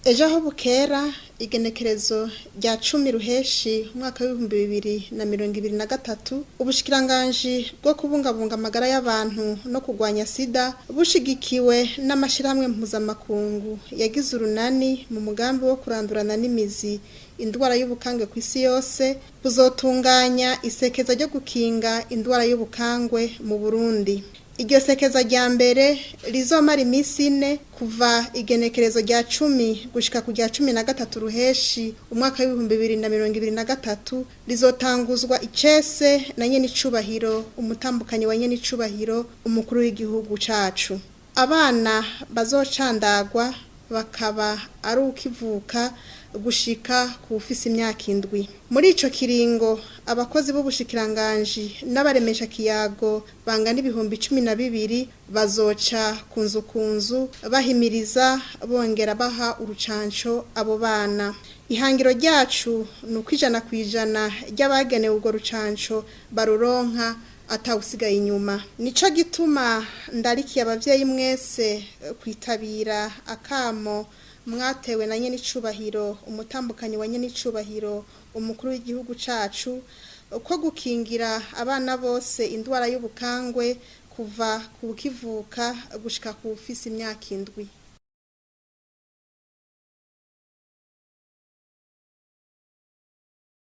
Ejo aho bukera, igenekerezo rya 10 Ruheshi umwaka w'2023, ubushikiranganji bwo kubungabunga amagara y'abantu no kurwanya sida, bushigikiwe n'amashirahamwe mpuzamakungu yagize urunani mu mugambi wo kurandurana n'imizi indwara y'ubukangwe ku isi yose, buzotunganya isekeza ryo gukinga indwara y'ubukangwe mu Burundi. Iryo sekeza rya mbere rizomara iminsi 4, kuva igenekerezo rya 10 gushika ku rya 13 Ruheshi umwaka w'2023, rizotanguzwa icese na nyenicubahiro umutambukanyi wa nyenicubahiro umukuru w'igihugu cacu. Abana bazocandagwa bakaba ari ukivuka gushika ku ufise imyaka 7. Muri ico kiringo, abakozi b'ubushikiranganji n'abaremesha kiyago bangana 12,000 bazoca kunzu kunzu bahimiriza, bongera baha urucanco abo bana. Ihangiro ryacu ni uko 100% ry'abagenewe urwo rucanco baruronka, atawusigaye inyuma. Nico gituma ndarikiye abavyeyi mwese kwitabira akamo mwatewe na nyenicubahiro umutambukanyi wa nyenicubahiro umukuru w'igihugu cacu ko gukingira abana bose indwara y'ubukangwe kuva ku kivuka gushika ku ufise imyaka 7.